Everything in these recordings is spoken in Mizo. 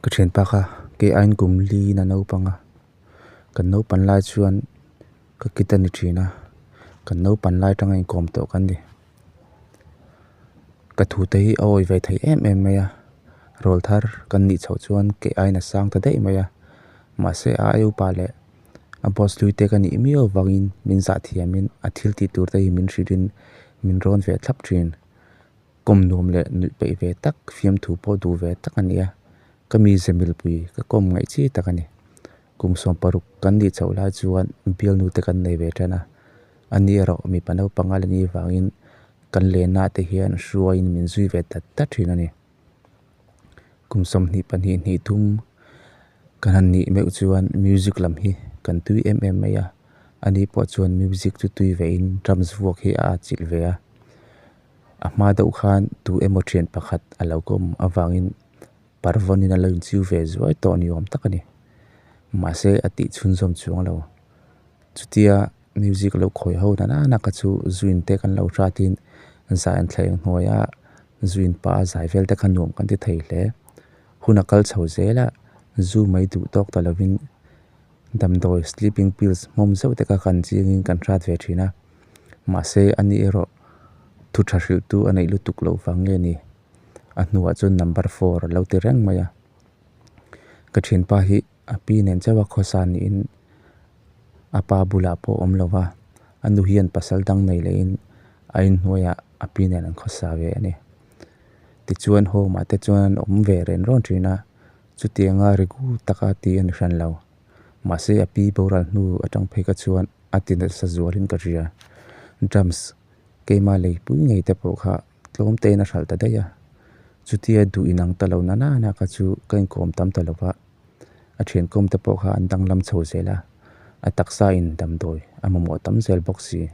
Ka thianpa kha kei aiin kum li in a naupang a, kan naupan lai chuan ka kit a ni thin a, kan naupan lai atanga inkawm tawh kan ni. Ka thu te hi a awi ve thei em em mai a, rawl thar kan nih chhoh chuan kei aiin a sang ta daih mai a, mahse a ai upa leh a boss hlui te ka nih miau avangin min zah thiamin a thil tih tur te hi min hrilhin min rawn ve thlap thin. Kawm nuam leh nuih peih ve tak, fiamthu pawh duh ve tak a ni a, ka mi ze milpui ka kawm ngaih chi tak a ni. Kum 16 kan nih chhoh lai chuan bialnu te kan nei ve tan a, ani erawh mipa naupang a la nih vangin kan lenna te hian hruaiin min zui ve dat dat thin a ni. Kum 22 hnih thum kan han nih meuh chuan music lam hi kan tui em em mai a, ani pawh chuan music chu tui vein drums vuak hi a atchilh ve a. A hma deuh khan tu emaw thian pakhat a lo kawm avangin parvawnin a lo inchiu ve zuai tawh ni awm tak a ni. Mahse a tih chhunzawm chuang lo. Chutia music lo khawi ho na nana kha chu zuin te kan lo hratin zai an thleng hnuaia zuin pa a zai vel te kha nuam kan ti thei hle. Hun a kal chho zel a, zu mai duh tawk ta lovin damdawi sleeping pills hmawm zeuh te kha kan chingin kan hrat ve thin a. Mahse ani erawh thu tha hrilhtu a neih lutuk loh vang nge ni? A hnuah chuan number four a lo ti reng mai a. Ka thianpa hi a pi nen chauh a khawsa niin a pa bulah pawh a awm lo va, a nu hian pasal dang nei lehin a inhnuaiah a pi nen an khawsa ve a ni. Tichuan home ah te chuan an awm ve ren rawn thin a, chutianga rigu taka ti a ni hran lo. Mahse a pi boral hnu atang phei kha chuan a ti nasa zualin ka hria. Drums keima leipui ngei te pawh kha tlawm tein a hralh ta daih a. Chutia duh inang ta lo na nana kha chu ka inkawm tam ta lo va, a thiankawm te pawh kha an danglam chho zel a, a taksa in damdawi a mamawh tam zel bawk si.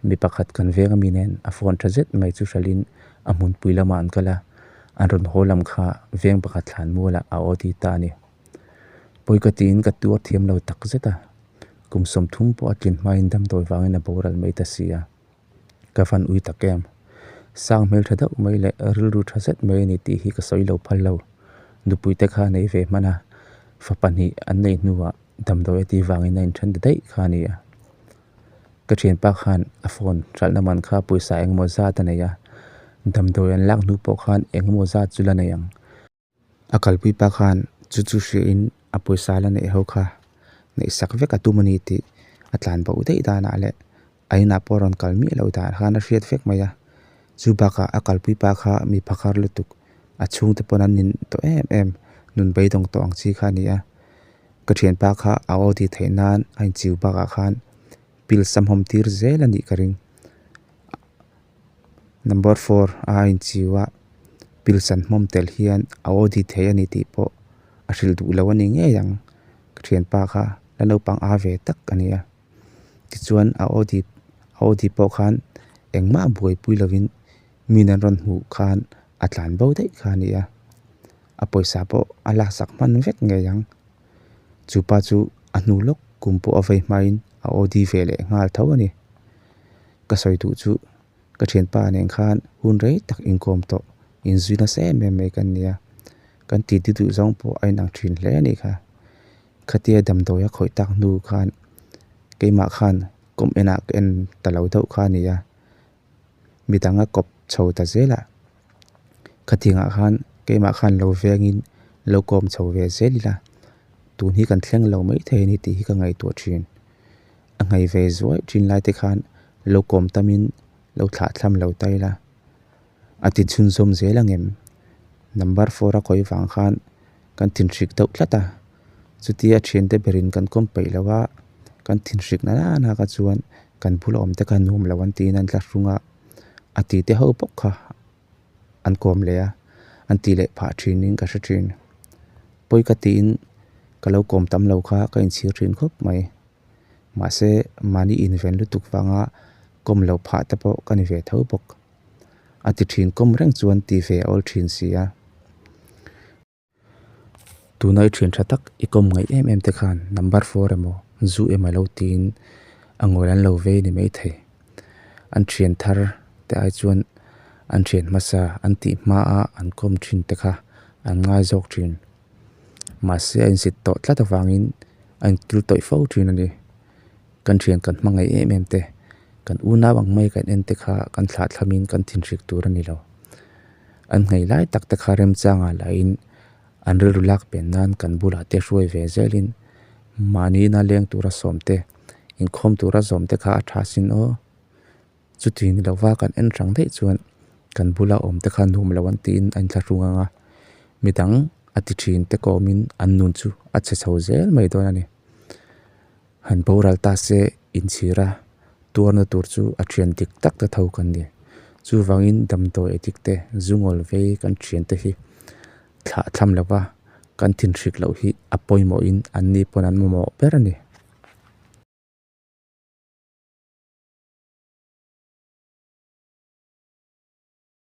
Mi pakhat kan veng ami nen a phone tha zet mai chu hralhin a hmunpui lamah an kal a, an rawn haw lam kha veng pakhat thlan mualah a aw ti ta a ni. Pawi ka tiin ka tuar thiam lo tak zet a, kum 30 pawh a tlin hmain damdawi vangin a boral mai ta si a, ka van ui tak em. Sang hmel tha deuh mai leh rilru tha zet mai a ni tih hi ka sawi lo phal lo. Nupui te kha nei ve hman a, fa pahnih an nei hnuah damdawi a tih vangin a inthen ta daih kha a ni a. Ka thianpa khan a phone hralhna man kha pawisa engemaw zat a nei a, damdawi an lak hnu pawh khan engemaw zat chu la nei ang. A kalpui pa khan chu chu hriain a pawisa la neih ho kha neih sak vek a tum a ni tih a tlan bo daih danah leh a inah pawh a rawn kal miah loh dan khan a hriat vek mai a. Chu bakah a kalpui pa kha mi phakar lutuk a chhungte pawn an nin tawh em em nun beidawng tawh ang chi kha a ni a. Ka thianpa kha a aw tih theih nan a inchiu bakah khan pills a hmawm tir zel a nih ka ring. Number four a inchiu a pills an hmawm tel hian a aw di thei a ni tih pawh a hrilh duh lo a ni ngei ang. Ka thianpa kha la naupang a ve tak a ni a. Tichuan a aw di a aw di pawh khan engmah buaipui lovin min an rawn hmuh khan a tlan bo daih kha a ni a. A pawisa pawh a laksak hman vek ngei ang. Chu pa chu a hnu lawk kum pawh a vei hmain a aw di ve leh nghal tho a ni. Ka sawi duh chu ka thianpa nen khan hun rei tak inkawm tawh inzui nasa em em mai kan nia. Kan titi duh zawng pawh a inang thin hle a nih kha. Khatia damdawi a khawih tak hnu khan keimah khan kawm enah ka en ta lo deuh kha a ni a. Midang a kawp chho ta zel a. Khatingah khan keimah khan lo vengin lo kawm chho ve zel ila tun hi kan thleng lo maithei a ni tih hi ka ngaihtuah thin. A nghei ve zuai thin lai te khan lo kawm tamin lo thlah thlam lo ta ila a ti chhunzawm zel ang em? Number four a kawi vang khan kan thinhrik deuh tlat a, chutia thiante berin kan kawm peih lo a, kan thinhrik na nana kha chuan kan bula awm te kha nuam lo an tiin an tla hrung a, a ti te ho bawk kha an kawm leh a, an ti leh phah thinin ka hre thin. Pawi ka tiin ka lo kawm tam lo kha ka inchhir thin khawp mai. Mahse mahni inven lutuk vanga kawm loh phah te pawh ka ni ve tho bawk. A ti thin kawm reng chuan ti ve awl thin si a. Tuna i thian tha tak i kawm ngaih em em te khan number four emaw zu emaw lo tiin a ngawi an lo vei ni maithei. An thian thar te ai chuan an thian hmasa an tih hmaa an kawm thin te kha an ngai zawk thin. Mahse a insit tawh tlat avangin a inkil tawih fo thin a ni. Kan thian kan hmangaih em em te, kan unau ang mai kan en te kha kan thlahthlamin kan thinhrik tur a ni lo. An nghei lai tak te kha remchangah lahin an rilru lak pen nan kan bulah te hruai ve zelin mahni ina leng tura sawm te, inkhawm tura zawm te kha a tha sin aw. Chuti ni lova kan en hrang daih chuan kan bula awm te kha nuam lo an tiin a inthlahrung ang a, midang a ti thin te kawmin an nun chu a chhe chho zel mai dawn a ni. Han boral ta se inchhira tuarna tur chu a thian dik tak ta tho kan ni. Chuvangin damdawi edik te zungawl vei kan thian te hi thlah thlam lova kan thinhrik loh hi a pawimawhin an ni pawn an mamawh ber a ni.